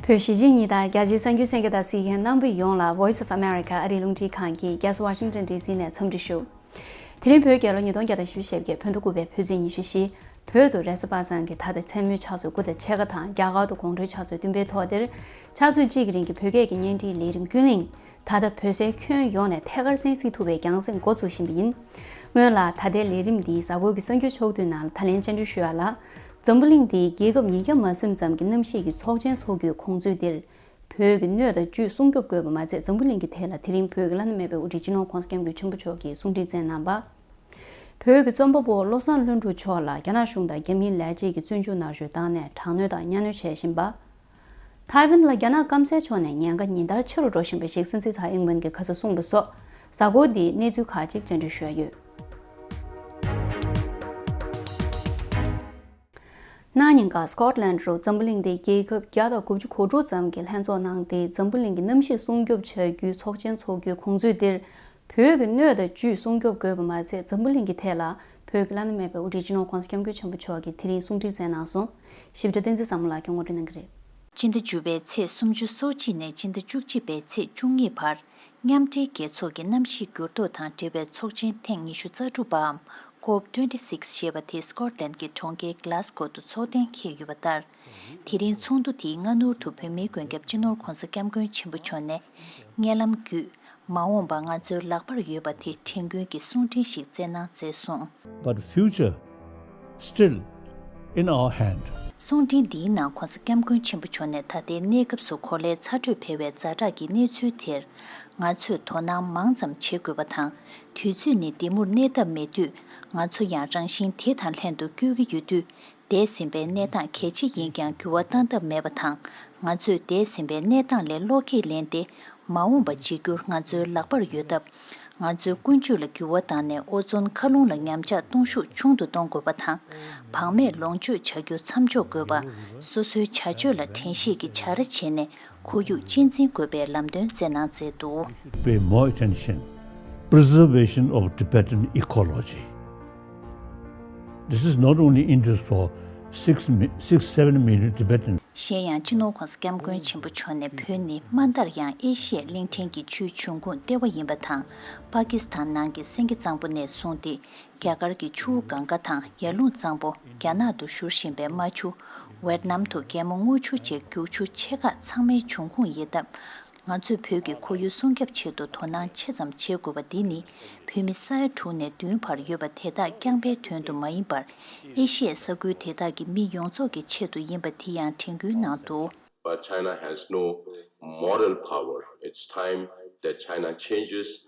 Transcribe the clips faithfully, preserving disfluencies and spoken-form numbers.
བོད་གཞིས་བྱེས་གཉིས་དང་རྒྱ་ཆེའི་གསར་འགྱུར་གསན་མཁན་དང་གཟིགས་མཁན་རྣམ་པ་ཡོངས་ལ་Voice of America ཨ་རིའི་རླུང་འཕྲིན་ཁང་གི་རྒྱལ་ས་Washington D C ནས་འཚམས་འདྲི་ཞུ། དེ་རིང་བོད་རྒྱལ་ལོ་ཉིས་སྟོང་བརྒྱ་དང་བཞི་བཅུ་ཞེ་བརྒྱད། བོད་ཟླ་དགུ་པའི་བོད་ཚེས་ཉི་ཤུ་བཞི། བོད་དུ་རེས་གཟའ་པ་སངས་ཀྱི་ད་ལྟ་མཚན་མོའི་ཕྱག་ཚོད་དགུ་དང་ཕྱེད་ཀ་དང་། རྒྱ་གར་དུ་དགོང་དྲོའི་ཕྱག་ཚོད་བདུན་པའི་ཐོག་དེར། ཕྱག་ཚོད་གཅིག་གི་རིང་གི་བོད་སྐད་ཀྱི་བརྙན་འཕྲིན་ལས་རིམ་ཀུན་གླེང་། ད་ལྟ་བོད་སའི་ཁྱོན་ཡོངས་ནས་ཐད་ཀར་གསན་གཟིགས་ཐུབ་པའི་རྒྱང་སྲིང་འགོ་ཚུགས་བཞིན་པ་ཡིན། སྔོན་ལ་ད་ལྟའི་ལས་རིམ་འདིའི་གཟའ་འཁོར་གྱི་གསར་འགྱུར་ཕྱོགས་བསྡུས་ནང་ལ་ད་ལན་བཅར་འདྲི་ཞུ་ཡ་ལ། འཛམ་བུ་གླིང་འདིའི་རྒྱལ་ཁབ་ཉིས་བརྒྱ་མ་ཟིན་ཙམ་གྱི་གནམ་གཤིས་ཀྱི་ཚོགས་ཆེན་འཚོགས་རྒྱུའི་དགོངས་ཚུལ་འདིར། བོད་ཀྱི་སྣོད་དང་བཅུད་སྲུང་སྐྱོབ་དགོས་པ་མ་ཚད། འཛམ་བུ་གླིང་གི་ཐད་ལ་དེ་རིང་བོད་ཀྱི་བླ་ན་མེད་པའི་དབུ་ཁྲིད་སྤྱི་ནོར་༸གོང་ས་༸སྐྱབས་མགོན་ཆེན་པོ་མཆོག་གིས་གསུང་འཕྲིན་བསྩལ་གནང་བ། བོད་ཀྱི་རྩོམ་པ་པོ་བློ་བཟང་ལྷུན་གྲུབ་མཆོག་ལ་རྒྱ་ནག་གཞུང་དང་རྒྱ་མིའི་ལས་བྱེད་ཀྱིས་བཙོན་འཇུག་གནང་རྒྱུའི་སྒང་ནས་དྲག་གནོན་དང་གཉའ་གནོན་བྱེད་བཞིན་པ། ཐའེ་ཝན་ལ་རྒྱ་ནག་སྐམ་སའི་ཕྱོགས་ནས་ཉེན་ཁ་ཉིན་ལྟར་ཆེ་རུ་འགྲོ་བཞིན་པ་ཞིག་སྲིད་འཛིན་ཚའེ་ཨིན་ཝེན་གྱིས་ཁ་སང་གསུངས་པ་སོགས། གཟའ་འཁོར་འདིའི་གནས་ཚུལ་ཁག་ཅིག་བཅར་འདྲི་ཞུ་ཡ་ཡོད། གནངས་ཉིན་ཀ་སི་ཀོཊ་ལན་ཌི་རུ་འཛམ་བུ་གླིང་འདིའི་རྒྱལ་ཁབ་བརྒྱ་དང་དགུ་བཅུ་གོ་དྲུག་ཙམ་གྱིས་ལྷན་ཚོགས་གནང་སྟེ། འཛམ་བུ་གླིང་གི་གནམ་གཤིས་སྲུང་སྐྱོབ་བྱ་རྒྱུའི་ཚོགས་ཆེན་འཚོགས་རྒྱུའི་དགོངས་ཚུལ་འདིར། བོད་ཀྱི་སྣོད་དང་བཅུད་སྲུང་སྐྱོབ་དགོས་པ་མ་ཚད། འཛམ་བུ་གླིང་གི་ཐད་ལ་བོད་ཀྱི་བླ་ན་མེད་པའི་དབུ་ཁྲིད་སྤྱི་ནོར་༸གོང་ས་༸སྐྱབས་མགོན་ཆེན་པོ་མཆོག་གིས་དེ་རིང་གསུང་འཕྲིན་བསྩལ་གནང་སོང་། ཞིབ་ཕྲ་བསྟན་འཛིན་བཟང་མོ་ལགས་ཀྱིས་ངོ་སྤྲོད་གནང་གི་རེད། སྤྱི་ཟླ་བཅུ་པའི་ཚེས་སུམ་ཅུ་སོ་གཅིག་ནས་སྤྱི་ཟླ་བཅུ་གཅིག་པའི་ཚེས་བཅུ་གཉིས་བར། མཉམ་འབྲེལ་རྒྱལ་ཚོགས་ཀྱི་གནམ་གཤིས་འགྱུར་ལྡོག་དང་འབྲེལ་བའི་ཚོགས་ཆེན་ཐེངས་ཉི་ཤུ་རྩ་དྲུག་པའམ། ཀོབ་ཊུ་ཝེན་ཊི་སིག་ཞེས་པ་དེ་སི་ཀོཊ་ལན་ཌི་གི་གྲོང་ཁྱེར་གྷ་ལ་སི་ཀོ་དུ་འཚོགས་གཏན་འཁེལ་ཡོད་པ་ལྟར། དེ་རིང་ཚོགས་འདུ་དེའི་སྔ་ནུར་དུ་བོད་མིའི་མགོན་སྐྱབས་སྤྱི་ནོར་༸གོང་ས་༸སྐྱབས་མགོན་ཆེན་པོ་མཆོག་ནས། སྙན་ལམ་བརྒྱུད། མ་འོངས་པ་ང་ཚོའི་ལག་པར་ཡོད་པ་དེ་དྲན་སྐུལ་གྱི་གསུང་འཕྲིན་ཞིག་བསྩལ་གནང་མཛད་སོང་། But future still in our hand. གསུང་འཕྲིན་འདིའི་ནང་༸གོང་ས་༸སྐྱབས་མགོན་ཆེན་པོ་མཆོག་ནས་ད་ལྟའི་གནས་སྐབས་སུ་གོ་ལའི་ཚ་དྲོད་འཕེལ་བའི་ཛ་དྲག་གི་གནས་ཚུལ་དེར། ང་ཚོས་དོ་སྣང་མང་ཙམ་བྱེད་དགོས་པ་དང་། དུས་ཚོད་ནི་འདི་མུར་གནས་ཐབས་མེད་དུས། ང་ཚོ་ཡང་རང་བཞིན་དེ་དང་ལྷན་དུ་བསྐྱོད་ཀྱི་ཡོད་དུས། འདས་ཟིན་པའི་གནས་སྟངས་གལ་ཆེ་ཡིན་ཀྱང་འགྱུར་བ་བཏང་ཐབས་མེད་པ་དང་། ང་ཚོས་འདས་ཟིན་པའི་གནས་སྟངས་ལས་བློ་སྐྱེད་ལེན་ཏེ། མ་འོངས་པ་བརྗེ་སྒྱུར་ང་ཚོའི་ལག་པར་ཡོད་སྟབས། ང་ཚོའི་ཀུན་སྤྱོད་ལ་འགྱུར་བ་བཏང་ནས་ཨོ་ཛོན་མཁའ་རླུང་ལ་ཉམས་ཆག་གཏོང་ཤུགས་ཆུང་དུ་གཏོང་དགོས་པ་དང་། བག་མེད་ལོངས་སྤྱོད་བྱ་རྒྱུ་མཚམས་འཇོག་དགོས་པ། སོ་སོའི་བྱ་སྤྱོད་ལ་དྲན་ཤེས་ཀྱི་བྱ་ར་བྱས་ནས་ཁོར་ཡུག་གཅེས་འཛིན་དགོས་པའི་ལམ་སྟོན་བསྩལ་གནང་མཛད་འདུག། Pay more attention. Preservation of Tibetan ecology. This is not only interest for six mi-, six, seven million Tibetans. གཞན་ཡང་། སྤྱི་ནོར་༸གོང་ས་༸སྐྱབས་མགོན་ཆེན་པོ་མཆོག་ནས། བོད་ནི་དམའ་མཐར་ཡང་ཨེ་ཤི་ཡའི་གླིང་ཕྲན་གྱི་ཆུའི་འབྱུང་ཁུངས་ལྟེ་བ་ཡིན་པ་དང་། པ་ཀི་སི་ཐན་ནང་གི་སེང་གེ་གཙང་པོ་ནས་བཟུང་སྟེ། རྒྱ་གར་གྱི་ཆུ་བོ་གངྒཱ་དང་ཡར་ཀླུང་གཙང་པོ། རྒྱ་ནག་ཏུ་བཞུར་བཞིན་པའི་རྨ་ཆུ། ཝེད་ནམ་དུ་རྒྱལ་མོ་རྔུལ་ཆུ་བཅས་རྒྱུག་ཆུ་ཆེ་ཁག་ཚང་མའི་འབྱུང་ཁུངས་ཡིན་སྟབས། ང་ཚོས་བོད་ཀྱི་ཁོར་ཡུག་སྲུང་སྐྱོབ་ཆེད་དུ་དོ་སྣང་ཆེ་ཙམ་བྱེད་དགོས་པ་འདི་ནི། བོད་མི་ས་ཡ་དྲུག་ནས་བདུན་བར་ཡོད་པ་དེ་དག་རྐྱང་པའི་དོན་དུ་མ་ཡིན་པར། ཨེ་ཤི་ཡའི་ས་ཁུལ་དེ་དག་གི་མི་ཡོངས་རྫོགས་ཀྱི་ཆེད་དུ་ཡིན་པ་དེ་ཡང་དྲན་སྐུལ་གནང་འདུག། But China has no moral power. It's time that China changes.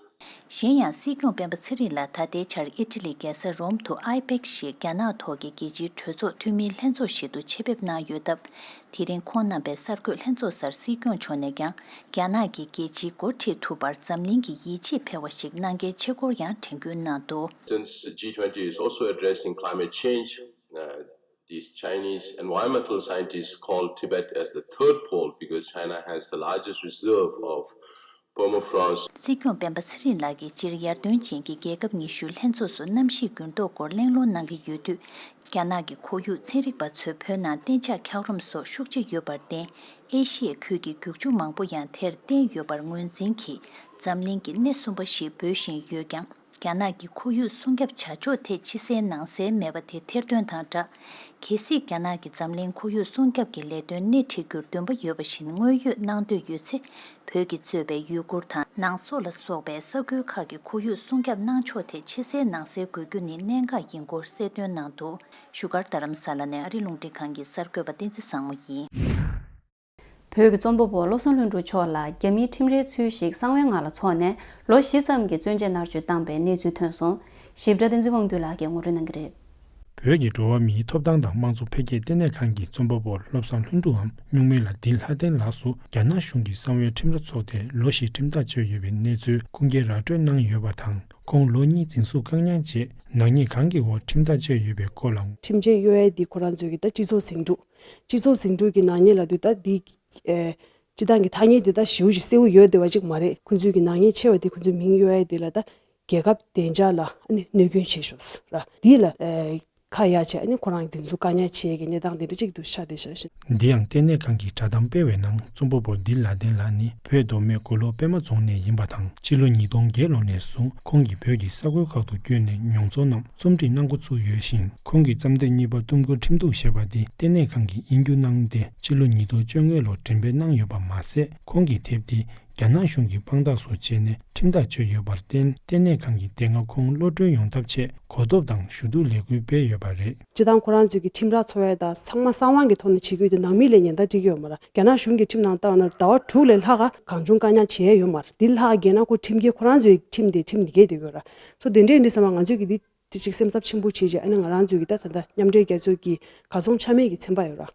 གཞན་ཡང་། སྲིད་སྐྱོང་སྤེན་པ་ཚེ་རིང་ལགས་ད་ལྟའི་ཆར་ཨི་ཊ་ལིའི་རྒྱལ་ས་རོམ་དུ་ཨའི་པེག་ཞེས་རྒྱ་ནག་ཐོག་གི་རྒྱལ་སྤྱིའི་གྲོས་ཚོགས་འཐུས་མིའི་ལྷན་ཚོགས་ཤིག་ཏུ་ཆེད་ཕེབས་གནང་ཡོད་སྟབས། དེ་རིང་ཁོང་རྣམ་པའི་གསར་འགོད་ལྷན་ཚོགས་སར་སྲིད་སྐྱོང་མཆོག་ནས་ཀྱང་རྒྱ་ནག་གི་རྒྱལ་སྤྱིའི་འགོ་ཁྲིད་ཐུབ་པར་འཛམ་གླིང་གི་ཡིད་ཆེས་འཕེལ་བ་ཞིག་གནང་གལ་ཆེ་སྐོར་ཡང་དྲན་སྐུལ་གནང་འདུག། Since G twenty is also addressing climate change, uh, these Chinese environmental scientists call Tibet as the third pole because China has the largest reserve of permafrost. སྲིད་སྐྱོང་སྤེན་པ་ཚེ་རིང་ལགས་ཀྱིས་སྤྱིར་ཡར་ཐོན་ཅན་གྱི་རྒྱལ་ཁབ་ཉི་ཤུའི་ལྷན་ཚོགས་སུ་གནམ་གཤིས་འགྱུར་ལྡོག་སྐོར་གླེང་སློང་གནང་གི་ཡོད་དུས། རྒྱ་ནག་གི་ཁོར་ཡུག་ཚན་རིག་པ་ཚོས་བོད་ནང་གཏན་འཇགས་འཁྱགས་རོམ་སོགས་ཤུགས་ཆེ་ཡོད་པར་བརྟེན། ཨེ་ཤི་ཡའི་ཁུལ་གྱི་རྒྱུག་ཆུ་མང་པོ་ཡང་དེར་བརྟེན་ཡོད་པར་ངོས་འཛིན་གྱིས། འཛམ་གླིང་གི་སྣེ་གསུམ་པ་ཞིག་འབོད་བཞིན་ཡོད་ཀྱང་། རྒྱ་ནག་གི་ཁོར་ཡུག་སྲུང་སྐྱོབ་བྱ་ཕྱོགས་ཐད་ཕྱི་གསལ་ནང་གསལ་མེད་པ་དེ་ཐེར་འདོན་དང་སྦྲགས། གལ་སྲིད་རྒྱ་ནག་གིས་འཛམ་གླིང་ཁོར་ཡུག་སྲུང་སྐྱོབ་ཀྱི་ལས་དོན་སྣེ་ཁྲིད་རྒྱུར་འདུན་པ་ཡོད་པ་བཞིན་དངོས་ཡོད་གནང་འདོད་ཡོད་ཚེ། བོད་ཀྱིས་གཙོས་པའི་ཡུ་གུར་དང་ནང་སོག་ལ་སོགས་པའི་ས་ཁུལ་ཁག་གི་ཁོར་ཡུག་སྲུང་སྐྱོབ་གནང་ཕྱོགས་ཐད་ཕྱི་གསལ་ནང་གསལ་དགོས་རྒྱུ་ནི་གནད་འགག་ཡིན་སྐོར་གསལ་སྟོན་གནང་འདུག། བཞུགས་སྒར་རྡ་རམ་ས་ལ་ནས་ཨ་རིའི་རླུང་འཕྲིན་ཁང་གི་གསར་འགོད་པ་བསྟན་འཛིན་བཟང་མོ་ཡིན། བོད་ཀྱི་རྩོམ་པ་པོ་བློ་བཟང་ལྷུན་གྲུབ་མཆོག་ལ་རྒྱ་མིའི་ཁྲིམས་རའི་ཚུལ་ཞིག་གསང་བའི་ངང་ལ་འཚོགས་ནས་ལོ་བཞི་ཙམ་གྱི་བཙོན་འཇལ་གནང་རྒྱུ་བཏང་པའི་གནས་ཚུལ་ཐོན་སོང་། ཞིབ་ཕྲ་བསྟན་འཛིན་དབང་འདུས་ལགས་ཀྱིས་ངོ་སྤྲོད་གནང་གི་རེད། བོད་ཀྱི་འགྲོ་བ་མིའི་ཐོབ་ཐང་དང་དམངས་གཙོ་འཕེལ་རྒྱས་ལྟེ་གནས་ཁང་གི་རྩོམ་པ་པོ་བློ་བཟང་ལྷུན་གྲུབའམ་སྨྱུག་མིང་ལ་བདེ་ལྷ་བསྟན་ལགས་སུ་རྒྱ་ནག་གཞུང་གིས་གསང་བའི་ཁྲིམས་ར་འཚོགས་ཏེ་ལོ་བཞི་ཁྲིམས་ཐག་བཅད་ཡོད་པའི་གནས་ཚུལ་ཁུངས་སྐྱེལ་ར་སྤྲོད་གནང་ཡོད་པ་དང་། ཁོང་ལོ་གཉིས་འཛིན་བཟུང་བཀག་ཉར་རྗེས་ནག་ཉེས་གང་གི་འོག་ཁྲིམས་ཐག་བཅད་ཡོད་པའི་སྐོར་ལ། ཁྲིམས་ཆད་གཡོག་ཡ་འདི་ཁོ་རང་ཚོའི་གི་ད་སྤྱི་ཚོགས་ཟིང་འཁྲུག་སྤྱི་ཚོགས་ཟིང་འཁྲུག་གི་ནག་ཉེས་ལབ་དུས་ད་འདི། ཨེ། སྤྱི་བཏང་གི་ཐ་སྙད་འདི་ད་ཞེ་པོ་ཞིག་གསལ་པོ་ཡོད་བསྡད་པ་ཅིག་མ་རེད། ཁོ་ཚོའི་གི་ནག་ཉེས་ཆེ་བ་དེ་ཁོ་ཚོའི་མིང་གཡོག་ཡ་དེ་ལ་ད་རྒྱལ་ཁབ་བདེ་འཇགས་ལ་ཨ་ནི་གནོད་སྐྱོན་བྱེད་ཤོག་ར། འདི་ལ་ཨེ་ ཁ་ཡ་བྱས། ཨ་ནི་ཁོ་རང་འཛིན་བཟུང་བཀག་ཉར་བྱེད་ཀྱི་གནས་སྟངས་དེ་འདྲ་ཅིག་ཏུ་ཆགས་བསྡད་ཤག་ཤིང་། འདི་ཡང་ལྟེ་གནས་ཁང་གིས་བསྒྲགས་གཏམ་སྤེལ་བའི་ནང་། རྩོམ་པ་པོ་ལྡི་ལ་ལྡན་ལགས་ནི་བོད་མདོ་སྨད་མགོ་ལོག་པད་མ་རྫོང་ནས་ཡིན་པ་དང་། ཕྱི་ལོ་ཉིས་སྟོང་བརྒྱད་ལོ་ནས་བཟུང་ཁོང་གིས་བོད་ཀྱི་ས་ཁུལ་ཁག་ཏུ་བསྐྱོད་ནས་མྱོང་ཚོར་རྣམས་རྩོམ་སྒྲིག་གནང་འགོ་ཚུགས་ཡོད་ཅིང་། ཁོང་གི་རྩོམ་དེབ་གཉིས་པ་གཏུམ་སྐུལ་ཁྲིམས་གཏུག་ཞེས་པ་འདི་ལྟེ་གནས་ཁང་གིས་དབྱིན་བསྒྱུར་གནང་སྟེ། ཕྱི་ལོ་ཉིས་སྟོང་བཅོ་ལྔ་ལོར་འགྲེམས་སྤེལ་གནང་ཡོད་པ་མ་ཟད། ཁོང་གི་དེབ་འདི་རྒྱ་ནག་གཞུང་གི་དཔང་རྟགས་སུ་བྱས་ནས་ཁྲིམས་ཐག་གཅོད་ཡོད་པར་བརྟེན། ལྟེ་གནས་ཁང་གིས་དེ་སྔ་ཁོང་གློད་གྲོལ་ཡོང་ཐབས་ཆེད་གོ་རྟོགས་དང་ཞུ་གཏུག་ལས་འགུལ་སྤེལ་ཡོད་པ་རེད། སྤྱིར་བཏང་ཁོ་རང་ཚོས་ཀྱི་ཁྲིམས་ར་འཚོ་ཡ་དང་ཚང་མ་གསང་བ་གི་ཐོག་ནས་བྱེད་ཀྱི་ཡོད་དུས། ནང་མི་ལ་ཉེན་བརྡ་སྤྲད་ཀྱི་ཡོད་མ་རེད། རྒྱ་ནག་གཞུང་གི་ཁྲིམས་ནང་ལྟར་ན་ཟླ་བ་དྲུག་ལས་ལྷག་ག་གང་བྱུང་བཀག་ཉར་བྱེད་ཡ་ཡོད་མ་རེད། འདི་ལྷག་ག་བརྒལ་ན་ཁོ་ཁྲིམས་འགལ། ཁོ་རང་ཚོའི་ཁྲིམས་དེ་ཁྲིམས་འགལ་བསྡད་ཀྱི་ཡོད་ར། སོ་དེ་འདྲ་ཡིན་དུས་ཙམ་པ་ང་ཚོས་ཀྱི་འདི་དེ་ཅིག་སེམས་འཚབ་ཆེན་པོ་བྱེད་ཅིང་། ཨ་ནི་ང་རང་ཚོས་ཀྱི་ད་ད་ལྟ་མཉམ་འབྲེལ་རྒྱལ་ཚོགས་ཀྱི་གར་སོང་ཆ་མེད་ཀྱི་ཚན་པ་ཡོད་ར།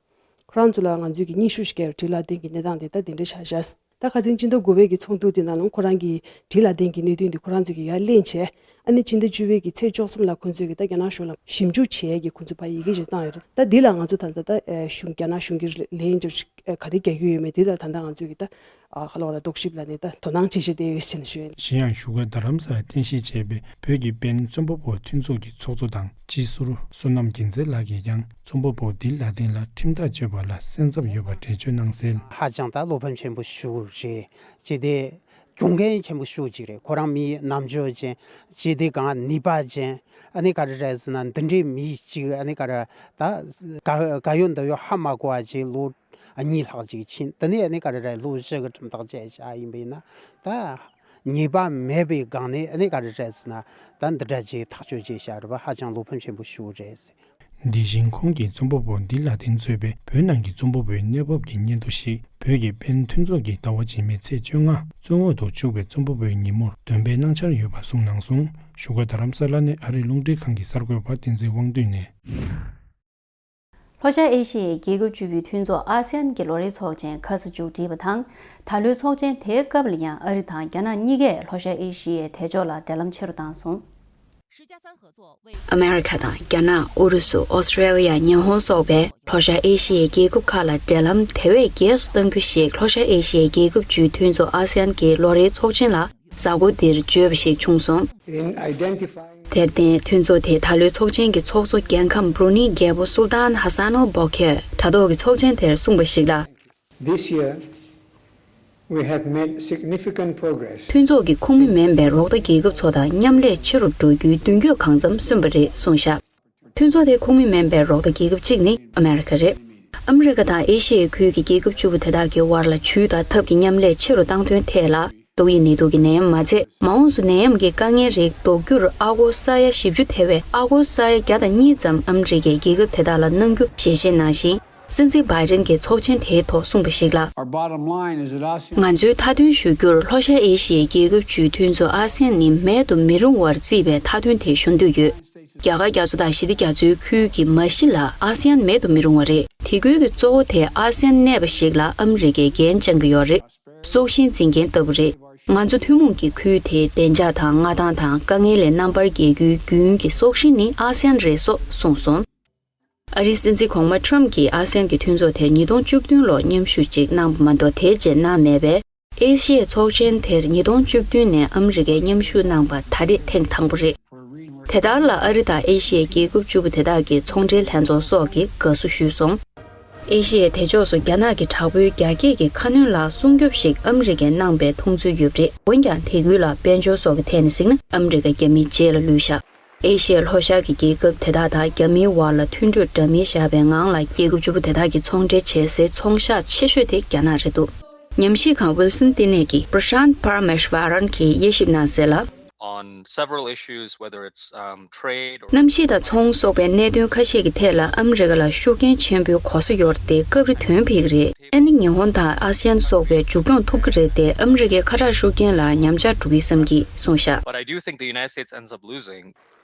ཁོ་རང་ཚོ་ལ་ང་ཚོས་ཀྱི་སྙན་ཞུ་ཞིག་བསྐྱལ་ར། དྲི་ལན་ལྡན་གྱི་གནས་སྟངས་དེ་ད་དེ་འདྲ་ཆགས་ཤག། ད་ཁ་སང་སྤྱི་ཟླ་དགུ་པའི་གི་ཚོགས་འདུ་དེ་ནང་ལ་ཁོ་རང་གི་དྲི་ལན་ལྡན་གྱི་གནད་དོན་དེ་ཁོ་རང་ཚོས་ཀྱི་ཡར་གླེང་བྱས། ཨ་ནི་སྤྱི་ཟླ་བཅུ་པའི་གི་ཚེས་བཅུ་གསུམ་ལ་ཁོང་ཚོས་ཀྱི་ད་རྒྱ་ནག་གཞུང་ལ་ཞིབ་འཇུག་བྱེད་ཡས་ཀྱི་ཁོང་ཚོས་ཕར་ཡི་གེ་ཞིག་བཏང་ཡོད་རེད། ད་འདི་ལ་ང་ཚོ་ད་ད་ད་ཨ་གཞུང་། རྒྱ་ནག་གཞུང་གི་ལན་འདེབས་ཤིག་ཨ་ག་རེ་རྒྱག་གི་ཡོད་མེད་དེ་ལ་ད་ལྟ་ང་ཚོས་ཀྱི་ད་ཨ་ཧ་ལོ་ར་རྟོག་ཞིབ་ལ་ནི་ད་དོ་སྣང་བྱེད་བྱེད་བསྡད་ཡོད་ཟེར་ནས་ཞུ་ཡ་ཡིན། གཞན་ཡང་བཞུགས་སྒར་རྡ་རམ་ས་ལར་རྟེན་གཞི་བྱས་པའི་བོད་ཀྱི་པེན་རྩོམ་པ་པོ་མཐུན་ཚོགས་ཀྱི་ཚོགས་གཙོ་དང་སྤྱི་ཟུར་བསོད་ནམས་རྒྱལ་མཚན་ལགས་ཀྱིས་ཀྱང་རྩོམ་པ་པོ་ལྡི་ལ་ལྡན་ལ་ཁྲིམས་ཐག་གཅོད་པ་ལ་སེམས་འཚབ་ཡོད་པ་འགྲེལ་བརྗོད་གནང་གསལ། ཧ་ཅང་ད་བློ་ཕམ་ཆེན་པོ་ཞིག་རེད། ཅི་སྟེ་གྱོང་གུན་ཆེན་པོ་ཞིག་ཅིག་རེད། ཁོ་རང་མི་རྣམ་དཔྱོད་ཅན། ཅི་སྟེ་གང་ནུས་པ་ཅན། ཨ་ནི་ག་རེ་རེད་ཟེར་ན་འདི་འདྲའི་མི་གཅིག་ཨ་ནི་ག་རེ་ད་ག་ག་ཡོད་འདི་ཡོད་ཧ་མ་གོ་བ་ཅིག་ལོ་གཉིས་ལྷག་ཅིག་ཕྱིན། དེ་ནས་ཨ་ནི་ག་རེ་རེད། ལོ་བཞི་གི་ཁྲིམས་ཐག་བཅད་བཞག་ཡིན་པ་ཡིན་ན། ད་ཉེས་པ་མེད་པའི་སྒང་ནས་ཨ་ནི་ག་རེ་རེད་ཟེར་ན་ད་འདི་འདྲ་ཅིག་ཐག་གཅོད་བྱས་བཞག་རེད་པ། ཧ་ཅང་བློ་ཕམ་ཆེན་པོ་ཞིག་རེད། དེ་བཞིན་ཁོང་གིས་རྩོམ་པ་པོ་ལྡི་ལ་ལྡན་གཙོས་པའི་བོད་ནང་གི་རྩོམ་པ་པོའི་གནས་བབ་ཀྱི་སྙན་ཐོ་ཞིག་བོད་ཀྱི་པེན་མཐུན་ཚོགས་ཀྱིས་ཟླ་བ་རྗེས་མའི་ཚེས་བཅོ་ལྔ་བཙན་འོག་ཏུ་བཅུག་པའི་རྩོམ་པ་པོའི་ཉིན་མོར་འདོན་སྤེལ་གནང་འཆར་ཡོད་པ་གསུངས་གནང་སོང་། བཞུགས་སྒར་རྡ་རམ་ས་ལ་ནས་ཨ་རིའི་རླུང་འཕྲིན་ཁང་གི་གསར་འགོད་པ་བསྟན་འཛིན་དབང་འདུས་ནས། ལྷོ་ཤར་ཨེ་ཤི་ཡའི་རྒྱལ་ཁབ་བཅུ་པའི་མཐུན་ཚོགས་ཨ་སེ་ཨན་གྱི་ལོ་རེའི་ཚོགས་ཆེན་ཁ་སང་མཇུག་བསྒྲིལ་བ་དང་། ད་ལོའི་ཚོགས་ཆེན་དེའི་སྐབས་ལ་ཡང་ཨ་རི་དང་རྒྱ་ནག་གཉིས་ཀས་ལྷོ་ཤར་ཨེ་ཤི་ཡའི་དལ་འབྱོར་ལ་འབྲེལ་ལམ་ཆེ་རུ་བཏང་སོང་། ཨ་མེ་རི་ཁ་དང་རྒྱ་ནག་ཨུ་རུ་སུ། ཨོ་སི་ཀྲེ་ལི་ཡ། ཉི་ཧོང་སོགས་པས་ལྷོ་ཤར་ཨེ་ཤི་ཡའི་རྒྱལ་ཁབ་ཁག་ལ་འབྲེལ་ལམ་དེ་བས་རྒྱས་སུ་གཏང་རྒྱུ་ཞིག་ལྷོ་ཤར་ཨེ་ཤི་ཡའི་རྒྱལ་ཁབ་བཅུའི་མཐུན་ཚོགས་ཨ་སེ་ཨན་གྱི་ལོ་རེའི་ཚོགས་ཆེན་ལ་གཟའ་འཁོར་འདིར་བརྗོད་པ་ཞིག་བྱུང་སོང་། In identifying དེར་བརྟེན་མཐུན་ཚོགས་དེའི་ད་ལོའི་ཚོགས་ཆེན་གྱི་ཚོགས་གཙོ་རྒྱལ་ཁམས་བྷྲུ་ནེའི་རྒྱལ་པོ་སུལ་ཏཱན་ཧ་སན་ཨལ་བོ་ཁེར་དྲ་ཐོག་གི་ཚོགས་ཆེན་དེར་གསུངས་པ་ཞིག་ལ། This year, we have made significant progress. མཐུན་ཚོགས་ཀྱི་ཁོངས་མི་མིན་པའི་རོགས་ཟླ་རྒྱལ་ཁབ་ཚོ་དང་མཉམ་ལས་ཆེ་རུ་འགྲོ་རྒྱུའི་མདུན་སྐྱོད་གང་འཚམ་སོན་པ་རེད་གསུངས་བཞག། མཐུན་ཚོགས་དེའི་ཁོངས་མི་མིན་པའི་རོགས་ཟླ་རྒྱལ་ཁབ་གཅིག་ནི་ཨ་མེ་རི་ཁ་རེད། ཨ་མེ་རི་ཁ་དང་ཨེ་ཤི་ཡའི་ཁུལ་གྱི་རྒྱལ་ཁབ་བཅུ་པོ་དེ་དག་གི་བར་ལ་ཇུས་དང་ཐབས་ཀྱི་མཉམ་ལས་ཆེ་རུ་བཏང་དོན་ཐད་ལ། ཏོག་དབྱིབས་ནད་དུག་གི་ནད་ཡམས་མ་ཚད། མ་འོངས་སུ་ནད་ཡམས་ཀྱི་དཀའ་ངལ་རིགས་ཟློག་རྒྱུར་ཨ་སྒོར་ས་ཡ་བཞི་བཅུ་ཐེ་བའི་ཨ་སྒོར་ས་ཡ་བརྒྱ་དང་གཉིས་ཙམ་ཨ་མེ་རི་ཁས་རྒྱལ་ཁབ་དེ་དག་ལ་གནང་རྒྱུ་ཞལ་བཞེས་གནང་ཞིང་། སྲིད་འཛིན་བྷའི་ཌེན་གྱིས་ཚོགས་ཆེན་དེའི་ཐོག་གསུངས་པ་ཞིག་ལ། Our bottom line is that ASEAN ང་ཚོའི་མཐའ་དོན་ཞུ་རྒྱུར་ལྷོ་ཤར་ཨེ་ཤི་ཡའི་རྒྱལ་ཁབ་བཅུའི་མཐུན་ཚོགས་ཨ་སེ་ཨན་ནི་མེད་དུ་མི་རུང་བར་བརྩིས་པའི་མཐའ་དོན་དེ་ཞུ་འདོད་ཡོད། རྒྱ་གར་རྒྱ་མཚོ་དང་ཞི་བདེ་རྒྱ་མཚོའི་ཁུལ་གྱི་མ་གཞི་ལ་ཨ་སེ་ཨན་མེད་དུ་མི་རུང་བ་རེད། དེ་ཁུལ་གྱི་གཙོ་བོ་དེ་ཨ་སེ་ཨན་གནས་པ་ཞིག་ལ་ཨ་མི་རི་ཀས་འགན་བཅང་གི་ཡོད་རེད། སྲོག་ཤིང་འཛིན་མཁན་ལྟ་བུ་རེད། ང་ཚོ་ཐུན་མོང་གི་ཁུལ་དེའི་བདེ་འཇགས་དང་མངའ་ཐང་དང་དཀའ་ངལ་ལས་རྣམ་པར་རྒྱལ་རྒྱུའི་རྒྱུན་གྱི་སྲོག་ཤིང་ནི་ཨ་སེ་ཨན་རེད་སོགས་གསུངས་སོང་། ཨ་རིའི་སྲིད་འཛིན་གོང་མ་ཁྲམ་གྱིས་ཨ་སེ་ཨན་གྱི་མཐུན་ཚོགས་དེར་ཉིས་སྟོང་བཅུ་བདུན་ལོར་མཉམ་ཞུགས་ཅིག་གནང་བ་མ་གཏོགས་དེའི་རྗེས་གནང་མེད་པས། ཨེ་ཤི་ཡའི་ཚོགས་ཆེན་དེར་ཉིས་སྟོང་བཅུ་བདུན་ནས་ཨ་མི་རི་ཀས་མཉམ་ཞུགས་གནང་པ་ད་རེས་ཐེངས་དང་པོ་རེད། དེ་ལྟར་ལ་ཨ་རི་དང་ཨེ་ཤི་ཡའི་རྒྱལ་ཁབ་བཅུ་པོ་དེ་དག་གི་ཚོང་འབྲེལ་ལྷན་ཚོགས་སོགས་ཀྱིས་དགའ་བསུ་ཞུས་སོང་། ཨེ་ཤི་ཡའི་དེ་ཕྱོགས་སུ་རྒྱ་ནག་གི་དྲག་པོའི་རྒྱ་སྐྱེད་ཀྱི་ཁ་སྣོན་ལ་སྲུང་སྐྱོབ་ཞིག་ཨ་མི་རི་ཀས་གནང་པའི་མཐོང་ཚུལ་ཡོད་པ་རེད། འོན་ཀྱང་དེ་ཁུལ་ལ་དཔལ་འབྱོར་སོགས་ཀྱི་ཐད་ནས་གཟིགས་ན་ཨ་མི་རི་ཀ་རྒྱ་མིའི་རྗེས་ལ་ལུས་བཞག། ཨེ་ཤི་ཡའི་ལྷོ་ཤར་གྱི་རྒྱལ་ཁབ་དེ་དག་དང་རྒྱ་མིའི་དབར་ལ་མཐུན་གྲོས་འདྲ་མིན་བཞག་པའི་ངང་ལ་རྒྱལ་ཁབ་བཅུ་པོ་དེ་དག་གི་ཚོང་འབྲེལ་བྱེད་སའི་ཚོང་ཤག་ཆེ་ཤོས་དེ་རྒྱ་ནག་རེད་འདུག། ཉམས་ཞིབ་ཁང་Wilson་བསྟི་གནས་ཀྱི་Prashant Parameswaran་གྱིས་དབྱེ་ཞིབ་གནང་གསལ་ལ། On several issues, whether it's, um, trade or གནམ་གཤིས་དང་ཚོང་སོགས་པའི་གནད་དོན་ཁ་ཤས་ཀྱི་ཐད་ལ་ཨ་མི་རི་ཀ་ལ་ཤུགས་རྐྱེན་ཆེན་པོའི་གོ་ས་ཡོད་རེད་དེ་སྐབས་རེ་དོན་ཕིག་རེད། ཨ་ནི་ཉི་ཧོང་དང་ཨ་སི་ཡན་སོགས་པས་མཇུག་སྐྱོང་ཐུབ་ཀྱི་རེད་དེ་ཨ་མི་རི་ཀའི་ཁ་གྲག་ཤུགས་རྐྱེན་ལ་ཉམས་ཆག་འགྲོ་གི་བསམ་གྱིས་གསུངས་བཞག། But I do think the United States ends up losing.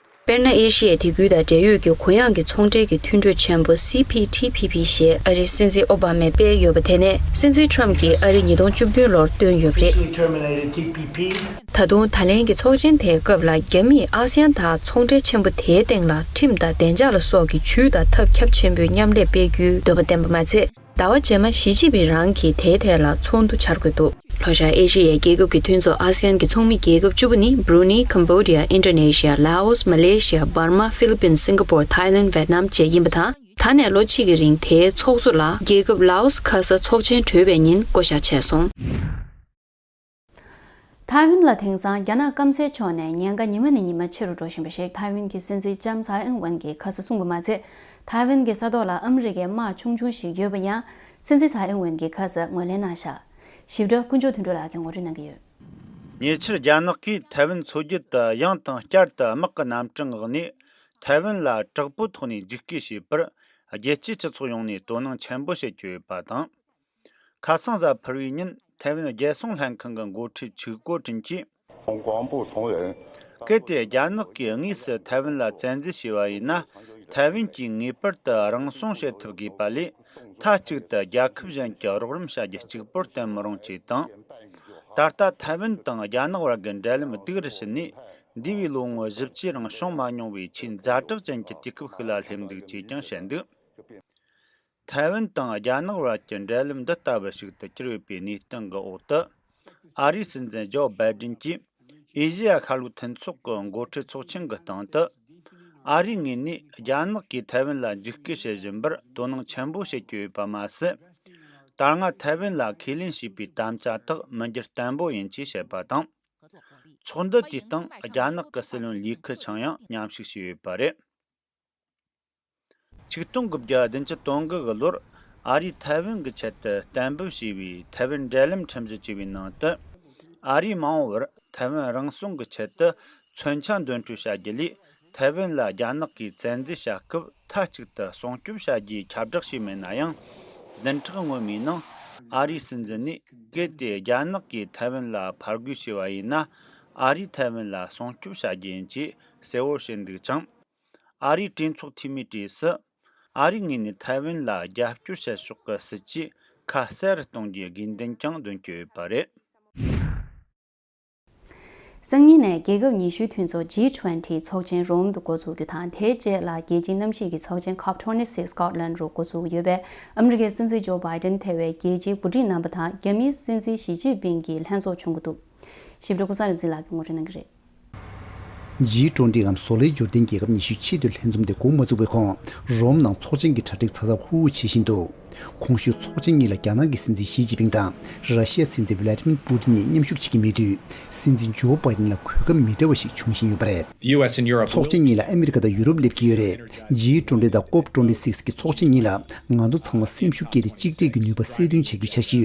དཔེར་ན་ཨེ་ཤི་ཡའི་དེ་ཁུལ་དང་འབྲེལ་ཡོད་ཀྱི་གུ་ཡངས་ཀྱི་ཚོང་འབྲེལ་གྱི་མཐུན་གྲོས་ཆེན་པོ་སི་པི་ཐི་པི་པི་ཞེས་ཨ་རིའི་སྲིད་འཛིན་ཨོ་བྷ་མས་སྤེལ་ཡོད་པ་དེ་ནས་སྲིད་འཛིན་ཁྲམ་གྱིས་ཨ་རི་ཉིས་སྟོང་བཅུ་བདུན་ལོར་བཏོན་ཡོད་པ་རེད། Officially terminated T P P. ད་དུང་ད་ལན་གྱི་ཚོགས་ཆེན་དེའི་སྐབས་ལ་རྒྱ་མིས་ཨ་སི་ཡན་དང་ཚོང་འབྲེལ་ཆེན་པོ་དེའི་སྟེང་ལ་ཁྲིམས་དང་བདེ་འཇགས་ལ་སོགས་ཀྱི་ཇུས་དང་ཐབས་ཁྱབ་ཆེན་པོའི་མཉམ་ལས་སྤེལ་རྒྱུའི་འདོད་པ་བསྟན་པ་མ་ཚད། ཟླ་བ་རྗེས་མ་ཞི་ཅིན་ཕིང་རང་གིས་དེའི་ཐད་ལ་ཚོགས་འདུ་འཆར་དགོས་འདུག། ལྷོ་ཤར་ཨེ་ཤི་ཡའི་རྒྱལ་ཁབ་ཀྱི་མཐུན་ཚོགས་ཨ་སི་ཡན་གྱི་ཚོགས་མི་རྒྱལ་ཁབ་བཅུ་པོ་ནི་བྷུ་རུ་ནེ། ཀམ་བྷོ་ཌི་ཡ། ཨིན་ཌོ་ནེ་ཤི་ཡ། ལའོ་སི། མ་ལེ་ཤི་ཡ། འབར་མ། ཧྥི་ལི་པིན། སིང་ག་པོར། ཐའི་ལེན། ཝེད་ནམ་བཅས་ཡིན་པ་དང་། ད་ནས་ལོ་གཅིག་གི་རིང་དེའི་ཚོགས་གཙོ་ལ་རྒྱལ་ཁབ་ལའོ་སི་ཁ་ས་ཚོགས་ཆེན་གྲོལ་བའི་ཉིན་བསྐོ་བཞག་བྱས་སོང་། ཐའེ་ཝན་ལ་དེང་སང་རྒྱ་ནག་སྐམ་སའི་ཕྱོགས་ནས་ཉེན་ཁ་ཉི་མ་ནས་ཉི་མ་ཆེ་རུ་འགྲོ་བཞིན་པ་ཞིག་ཐའེ་ཝན་གྱི་སྲིད་འཛིན་ལྕམ་ཚའེ་ཨིན་ཝེན་གྱིས་ཁ་སང་གསུངས་པ་མ་ཚད། ཐའེ་ཝན་གྱི་ས་ཐོག་ལ་ཨ་མི་རི་ཀའི་དམག་ཆུང་ཆུང་ཞིག་ཡོད་པ་ཡང་སྲིད་འཛིན་ཚའེ་ཨིན་ཝེན་གྱིས་ཁ་སང་ངོས་ལེན་གནང་བཞག་ཞིབ་ཕྲ་ཀུན་མཆོག་དོན་གྲུབ་ལགས་ཀྱིས་ངོ་སྤྲོད་གནང་གི་ཡོད། ཉེ་ཆར་རྒྱ་ནག་གིས་ཐའེ་ཝན་མཚོ་རྒྱུད་དུ་ཡང་དང་བསྐྱར་དུ་དམག་གི་རྣམ་གྲངས་འོག་ནས་ཐའེ་ཝན་ལ་དྲག་པོའི་ཐོག་ནས་འཇིགས་སྐུལ་བྱས་པར་རྒྱལ་སྤྱིའི་སྤྱི་ཚོགས་ཡོངས་ནས་དོ་སྣང་ཆེན་པོ་བྱེད་ཀྱི་ཡོད་པ་དང་། ཁ་སང་གཟའ་ཕུར་བུའི་ཉིན་ཐའེ་ཝན་རྒྱལ་སྲུང་ལྷན་ཁང་གི་འགོ་ཁྲིད་ཆིག་ཀོ་ཀྲིན་གྱིས། 广播同仁 གལ་ཏེ་རྒྱ་ནག་གིས་དངོས་སུ་ཐའེ་ཝན་ལ་བཙན་འཛུལ་བྱས་པ་ཡིན་ན། ཐའེ་ཝན་གྱིས་ངེས་པར་དུ་རང་སྲུང་བྱེད་ཐུབ་དགོས་པ་ལས། མཐའ་གཅིག་ཏུ་རྒྱལ་ཁབ་གཞན་གྱི་རོགས་རམ་བྱ་རྒྱུ་གཅིག་པུར་བརྟེན་མི་རུང་ཅེས་དང་། ད་ལྟ་ཐའེ་ཝན་དང་རྒྱ་ནག་བར་གྱི་འབྲེལ་ལམ་སྡུག་རུ་ཕྱིན་ནས། འདས་པའི་ལོ་ངོ་བཞི་བཅུའི་རིང་བྱུང་མ་མྱོང་བའི་ཆེས་ཛ་དྲག་ཅན་གྱི་དུས་སྐབས་ཤིག་ལ་སླེབས་འདུག་ཅེས་ཀྱང་བཤད་འདུག་ཐའེ་ཝན་དང་རྒྱ་ནག་བར་གྱི་འབྲེལ་ལམ་འདི་ལྟ་བུ་ཞིག་ཏུ་གྱུར་ཡོད་པའི་གནས་སྟངས་ཀྱི་འོག་ཏུ། ཨ་རིའི་སྲིད་འཛིན་ཇོ་བྷའི་ཌེན་གྱིས་ཨེ་ཤེ་ཡ་ཤར་ལྷོའི་མཐུན་ཚོགས་ཀྱི་འགོ་ཁྲིད་ཚོགས་ཆེན་གྱི་སྟེང་དུ། ཨ་རིའི་ངོས་ནས་རྒྱ་ནག་གིས་ཐའེ་ཝན་ལ་འཇིགས་སྐུལ་བྱེད་བཞིན་པར་དོ་སྣང་ཆེན་པོ་བྱེད་ཀྱི་ཡོད་པ་མ་ཟད། ད་སྔ་ཐའེ་ཝན་ལ་ཁས་ལེན་བྱས་པའི་དམ་བཅའ་དག་མི་འགྱུར་བརྟན་པོ་ཡིན་ཅེས་བཤད་པ་དང་། ཚོགས་འདུ་དེའི་སྟེང་རྒྱ་ནག་གི་སྲིད་བློན་ལི་ཁེ་ཆང་ཡང་མཉམ་ཞུགས་བྱས་ཡོད་པ་རེད། ཆིག་སྟོང་དགུ་བརྒྱ་བདུན་ཅུ་དོན་དགུ་གི་ལོར་ཨ་རིས་ཐའེ་ཝན་གྱི་ཆེད་དུ་གཏན་འབེབས་བྱས་པའི་ཐའེ་ཝན་འབྲེལ་ལམ་ཁྲིམས་གཞི་བཅས་པའི་ནང་དུ། ཨ་རིས་མ་འོངས་པར་ཐའེ་ཝན་རང་སྲུང་གི་ཆེད་དུ་མཚོན་ཆ་འདོན་སྤྲོད་བྱ་རྒྱུ་ལས། ཐའེ་ཝན་ལ་རྒྱ་ནག་གིས་བཙན་འཛུལ་བྱ་སྐབས་མཐའ་གཅིག་ཏུ་སྲུང་སྐྱོབ་བྱ་རྒྱུའི་ཁྱབ་བསྒྲགས་ཤིག་མེད་ན་ཡང་། བདུན་ཕྲག་སྔོན་མའི་ནང་ཨ་རིའི་སྲིད་འཛིན་ནས་གལ་ཏེ་རྒྱ་ནག་གིས་ཐའེ་ཝན་ལ་ཕར་རྒོལ་བྱས་པ་ཡིན་ན། ཨ་རིས་ཐའེ་ཝན་ལ་སྲུང་སྐྱོབ་བྱ་རྒྱུ་ཡིན་ཅེས་གསལ་བོར་བཤད་འདུག་ཅིང་། ཨ་རིའི་གྲོས་ཚོགས་འཐུས་མིའི་གྲས་སུ། ཨ་རིའི་ངོས་ནས་ཐའེ་ཝན་ལ་རྒྱབ་སྐྱོར་བྱེད་ཕྱོགས་ཀྱི་སྲིད་ཇུས་ཁ་གསལ་རུ་གཏོང་རྒྱུའི་དགོས་འདུན་ཀྱང་འདོན་གྱི་ཡོད་པ་རེད། སང་ཉིན་ནས་རྒྱལ་ཁབ་ཉི་ཤུའི་མཐུན་ཚོགས་ཇི་ཊུ་ཝེན་ཊི་ཚོགས་ཆེན་རོམ་དུ་འགོ་འཛུགས་རྒྱུ་དང་། དེའི་རྗེས་ལ་རྒྱལ་སྤྱིའི་གནམ་གཤིས་ཀྱི་ཚོགས་ཆེན་ཀོབ་ཊུ་ཝེན་ཊི་སིག་སི་སྐོཊ་ལན་རུ་འགོ་འཛུགས་ཀྱི་ཡོད་པས། ཨ་མི་རི་ཀའི་སྲིད་འཛིན་ཇོ་བྷའི་ཌེན་ཐེ་བའི་རྒྱལ་སྤྱིའི་འགོ་ཁྲིད་རྣམ་པ་དང་། རྒྱ་མིའི་སྲིད་འཛིན་ཞི་ཅིན་ཕིང་གིས་ལྷན་ཚོགས་བྱུང་གི་འདུག་ཞིབ་ཕྲ་ཀུན་བཟང་རིག་འཛིན་ལགས་ཀྱིས་ངོ་སྤྲོད་གནང་གི་རེད། ཇི་ཊུ་ཝེན་ཊི་འམ་བཟོ་ལས་འབྱོར་ལྡན་རྒྱལ་ཁབ་ཉི་ཤུའི་ཆེས་མཐོའི་ལྷན་འཛོམས་དེ་འགོ་མ་བཙུགས་པའི་གོང་། རོམ་ནང་ཚོགས་ཆེན་གྱི་གྲ་སྒྲིག་ཚ་ཚ་འུར་འུར་བྱེད་བཞིན་འདུག་གོང་ཞུས་ཚོགས་ཆེན་གཉིས་ལ་རྒྱ་ནག་གི་སྲིད་འཛིན་ཞི་ཅིན་ཕིང་དང་། ར་ཤི་ཡའི་སྲིད་འཛིན་ཝི་ལ་ཏི་མིར་པུ་ཏིན་གཉིས་མཉམ་ཞུགས་བྱེད་ཀྱི་མེད་དུས། སྲིད་འཛིན་ཇོ་བྷའི་ཌེན་ལ་གོ་སྐབས་མི་འདྲ་བ་ཞིག་འབྱུང་བཞིན་ཡོད་པ་རེད། The U S and Europe ཚོགས་ཆེན་གཉིས་ལ་ཨ་མི་རི་ཀ་དང་ཡུ་རོབ་སླེབས་ཀྱི་ཡོད་རེད། ཇི་ཊུ་ཝེན་ཊི་དང་ཀོབ་ཊུ་ཝེན་ཊི་སིག་གི་ཚོགས་ཆེན་གཉིས་ལ་ང་ཚོ་ཚང་མ་སེམས་ཤུགས་བསྐྱེད་དེ་གཅིག་སྒྲིལ་གྱི་ནུས་པ་གསལ་སྟོན་བྱ་རྒྱུའི་འཆར་གཞི་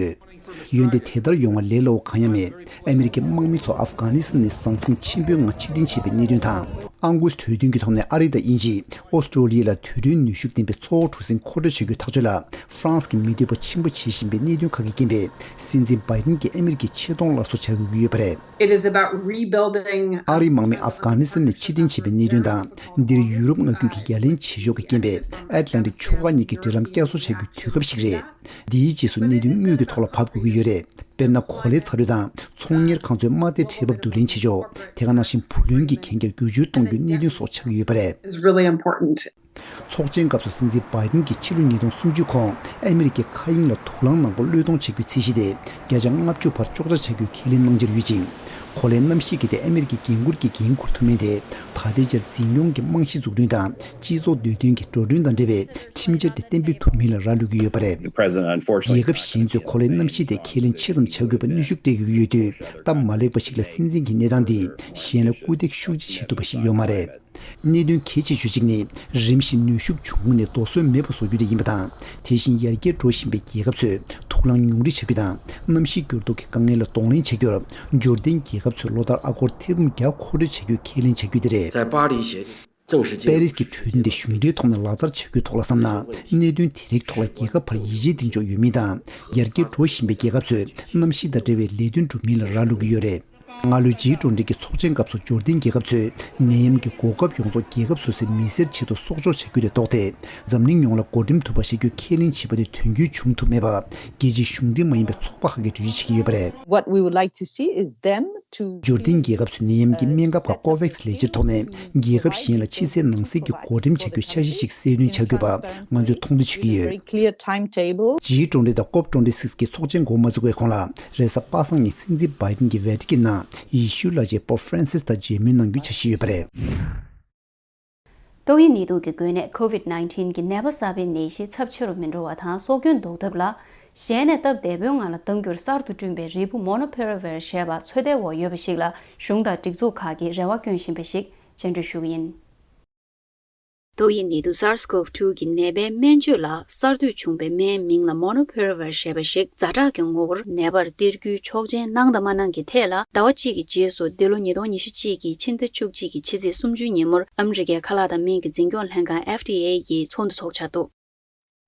ཡོད། འོན་ཏེ་དེ་ལྟར་ཡོང་བ་ལས་སླ་བོ་གང་ཡང་མེད། ཨ་མི་རི་ཀའི་དམག་མི་ཚོ་ཨབ་གྷ་ནི་སི་ཐན་ནས་ཟང་ཟིང་ཆེན་པོའི་ངང་ཕྱིར་འཐེན་བྱས་པའི་གནད་དོན་དང་། ཨང་ཀུ་སི་གྲོས་མཐུན་གྱི་ཐོག་ནས་ཨ་རི་དང་དབྱིན་ཇི། ཨོ་སི་ཀྲོ་ལི་ཡ་ལ་དུས་ཡུན་ནུས་ཤུགས་ལྡན་པའི་མཚོ་དབར་གྲུ་གཟིངས་མཁོ་སྤྲོད་བྱ་རྒྱུའི་ཐག་གཅོད་ལ་ཧྥ་རན་སི་གིས་མི་འདོད་པ་ཆེན་པོ་བྱེད་བཞིན་པའི་གནད་དོན་ཁག་གིས་རྐྱེན་པས། སྲིད་འཛིན་བྷའི་ཌེན་གྱིས་ཨ་མི་རི་ཀའི་ཆེ་མཐོང་སླར་གསོ་བྱ་དགོས་ཀྱི་ཡོད་པ་རེད། It is about rebuilding ཨ་རིའི་དམག་མི་ཨབ་གྷ་ནི་སི་ཐན་ནས་ཕྱིར་འཐེན་བྱས་པའི་གནད་དོན་དང་། འདིར་ཡུ་རོབ་མངའ་ཁུལ་གྱི་ཡ་ལན་བྱེད་ཕྱོགས་ཀྱི་རྐྱེན་པས། ཨེཊ་ལན་ཊིག་ཆུ་ཁ་གཉིས་ཀྱི་འབྲེལ་ལམ་བསྐྱར་གསོ་བྱ་རྒྱུའི་དུས་སྐབས་ཤིག་རེད། འདིའི་རྗེས་སུ་གནད་དོན་དངོས་ཀྱི་ཐོག་ལ་བབས་དགོས་ཀྱི་ཡོད་རེད། དཔེར་ན། གོ་ལའི་ཚ་དྲོད་དང་ཚོང་གཉེར་ཁང་ཚོའི་དམའ་ཐལ་ཁྲལ་འབབ་བསྡུ་ལེན་བྱེད་ཕྱོགས། དེ་ག་ནང་བཞིན་བུ་ལོན་གྱི་གན་རྒྱར་བསྒྱུར་བཅོས་གཏོང་རྒྱུའི་གནད་དོན་སོགས་ཆགས་ཀྱི་ཡོད་པ་རེད། Is really important. ཚོགས་ཆེན་སྐབས་སུ་སྲིད་འཛིན་བྷའི་ཌེན་གྱིས་ཕྱི་ལོ་ཉིས་སྟོང་སུམ་ཅུ་གོང་ཨ་མི་རི་ཀའི་མཁའ་དབྱིངས་ལ་དུག་རླངས་ནག་པོ་གློད་གཏོང་བྱ་རྒྱུའི་ཚད་གཞི་དེ་བརྒྱ་ཆ་ལྔ་བཅུ་བར་གཅོག་ཆ་བྱ་རྒྱུའི་ཁས་ལེན་གནང་འཆར་ཡོད་ཅིང་། གོ་ལའི་གནམ་གཤིས་ཀྱིས་དེ་ཨ་མི་རི་ཀའི་འགན་འཁུར་གྱི་འགན་འཁུར་ཐུབ་མིན་དེ་ད་ལྟའི་ཆར་འཛིན་སྐྱོང་གི་རྨང་གཞི་འཛུགས་སྐྲུན་དང་སྤྱི་ཚོགས་འདོད་དོན་གྱི་འགྲོ་གྲོན་དང་འབྲེལ་བའི་ཁྲིམས་འཆར་དེ་གཏན་འབེབས་ཐུབ་མིན་ལ་རག་ལུས་ཀྱི་ཡོད་པ་རེད། The president, unfortunately, རྒྱལ་ཁབ་གཞན་ཚོས་གོ་ལའི་གནམ་གཤིས་དེ་ཁས་ལེན་ཆེ་ཙམ་བྱ་དགོས་པ་གནོན་ཤུགས་སྤྲད་དགོས་ཀྱི་ཡོད་དུས། སྟབས་མ་ལེགས་པ་ཞིག་ལ་སྲིད་འཛིན་གྱི་གནས་སྟངས་འདིས་གཞན་ལ་སྐུལ་འདེད་ཤུགས་ཆེ་བྱེད་ཐུབ་པ་ཞིག་ཡོད་མ་རེད། གནད་དོན་གལ་ཆེ་ཤོས་གཅིག་ནི། རིམ་བཞིན་ནུས་ཤུགས་ཆུང་ངུ་ནས་རྡོ་སོལ་མེད་པ་བཟོ་རྒྱུ་དེ་ཡིན་པ་དང་། དེ་བཞིན་ཡར་རྒྱས་འགྲོ་བཞིན་པའི་རྒྱལ་ཁབ་ཚོས་དུག་རླངས་ཉུང་འཕྲི་བྱ་རྒྱུ་དང་། གནམ་གཤིས་འགྱུར་ལྡོག་གི་དཀའ་ངལ་ལ་གདོང་ལེན་བྱ་རྒྱུར། འབྱོར་ལྡན་རྒྱལ་ཁབ་ཚོས་ལོ་ལྟར་ཨ་སྒོར་ཐེར་འབུམ་བརྒྱ་མཁོ་སྤྲོད་བྱ་རྒྱུའི་ཁས་ལེན་བྱ་རྒྱུ་དེ་རེད། 在巴黎协定正式进入。 པེ་རིས་ཀྱི་གྲོས་མཐུན་དེ་གཞུང་འབྲེལ་ཐོག་ནས་ལག་བསྟར་བྱ་རྒྱུའི་ཐོག་ལ་བསམ་ན། གནད་དོན་དེ་རིགས་ཐོག་ལ་རྒྱལ་ཁབ་བར་ཡིད་ཆེས་གདེང་འཇོག་ཡོད་མིན་དང་། ཡར་རྒྱས་འགྲོ་བཞིན་པའི་རྒྱལ་ཁབ་ཚོས་གནམ་གཤིས་དང་འབྲེལ་བའི་ལས་དོན་སྒྲུབ་མིན་ལ་རག་ལུས་ཀྱི་ཡོད་རེད། སྔ་ལོའི་ཇི་ཊུ་ཝེན་ཊི་གི་ཚོགས་ཆེན་སྐབས་སུ་འབྱོར་ལྡན་རྒྱལ་ཁབ་ཚོས་ནད་ཡམས་ཀྱི་འགོག་ཁབ་ཡོངས་རྫོགས་རྒྱལ་ཁབ་སོ་སོའི་མི་སེར་ཆེད་དུ་གསོག་འཇོག་བྱ་རྒྱུ་ལས་ལྡོག་སྟེ། འཛམ་གླིང་ཡོངས་ལ་བགོ་འགྲེམས་ཐུབ་པ་བྱ་རྒྱུའི་ཁས་ལེན་བྱས་པ་དེ་དོན་འཁྱོལ་བྱུང་ཐུབ་མེད་པ། རྒྱལ་སྤྱིའི་གཞུང་འབྲེལ་མ་ཡིན་པའི་ཚོགས་པ་ཁག་གིས་འགྲེལ་བརྗོད་བྱེད་ཀྱི་ཡོད་པ་རེད། What we would like to see is them འབྱོར་ལྡན་རྒྱལ་ཁབ་ཚོས་ནད་ཡམས་ཀྱི་སྨན་ཁབ་ཁག་ཀོ་ཝེག་སི་ལས་འཆར་ཐོག་ནས་རྒྱལ་ཁབ་གཞན་ལ་ཕྱི་གསལ་ནང་གསལ་གྱི་བགོ་འགྲེམས་བྱ་རྒྱུའི་འཆར་གཞི་ཞིག་གསལ་སྟོན་བྱ་དགོས་པ་ང་ཚོས་མཐོང་ཐོས་བྱེད་ཀྱི་ཡོད། Clear timetable. ཇི་ཊུ་ཝེན་ཊི་དང་ཀོབ་ཊུ་ཝེན་ཊི་སིགས་ཀྱི་ཚོགས་ཆེན་འགོ་མ་ཚུགས་པའི་གོང་ལ། རེས་གཟའ་པ་སངས་ཉིན་སྲིད་འཛིན་བྷའི་ཌེན་གྱིས་ཝེ་ཊི་ཀན་ནང་ཡེ་ཤུའི་བླ་ཆེན་པོབ་ཧྥ་རན་སིས་དང་མཇལ་མོལ་གནང་རྒྱུའི་འཆར་གཞི་ཡོད་པ་རེད། ཏོག་དབྱིབས་ནད་དུག་གི་འགོས་ནད་ཀོ་ཝིཌ་ནའིན་ཊིན་གྱི་ནད་པ་གསར་པའི་ནད་གཞི་ཚབས་ཆེ་རུ་མི་འགྲོ་བ་དང་སྲོག་སྐྱོན་ལྡོག་ཐབས་ལ། ཞལ་ནས་སྟབས་བདེ་པོའི་ངང་ལ་གཏང་རྒྱུར་གསར་དུ་བསྐྲུན་པའི་རིལ་བུ་མོ་ནོ་ཕེ་ར་ཝེར་ཞེས་པ་ཚོད་ལྟའི་འོག་ཡོད་པ་ཞིག་ལ་གཞུང་དང་སྒྲིག་འཛུགས་ཁག་གིས་རེ་བ་བསྐྱོན་བཞིན་པ་ཞིག་མཇལ་འཕྲད་ཞུ་གི་ཡིན། ཏོག་དབྱིབས་ནད་དུག་སཱར་སི་ཀོབ་ཊུ་གི་ནད་པའི་སྨན་བཅོས་ལ་གསར་གཏོད་བྱུང་བའི་སྨན་མིང་ལ་མོ་ནོ་ཕེ་ར་ཝེར་ཞེས་པ་ཞིག་ཛ་དྲག་གི་ངོ་བོར་ནད་པར་སྟེར་རྒྱུའི་ཆོག་མཆན་གནང་དང་མ་གནང་གི་ཐད་ལ། ཟླ་བ་གཅིག་གི་རྗེས་སུ་འདི་ལོ་ཉིས་སྟོང་ཉི་ཤུ་གཅིག་གི་ཕྱི་ཟླ་བཅུ་གཅིག་གི་ཕྱི་ཚེས་སུམ་ཅུ་ཉིན་མོར་ཨ་མི་རི་ཀའི་ཁ་ལག་དང་སྨན་གྱི་འཛིན་སྐྱོང་ལྷན་ཁང་ཨེཕ་ཌི་ཨེ་ཡིས་ཚོགས་འདུ་འཚོགས་འཆར་འདུག་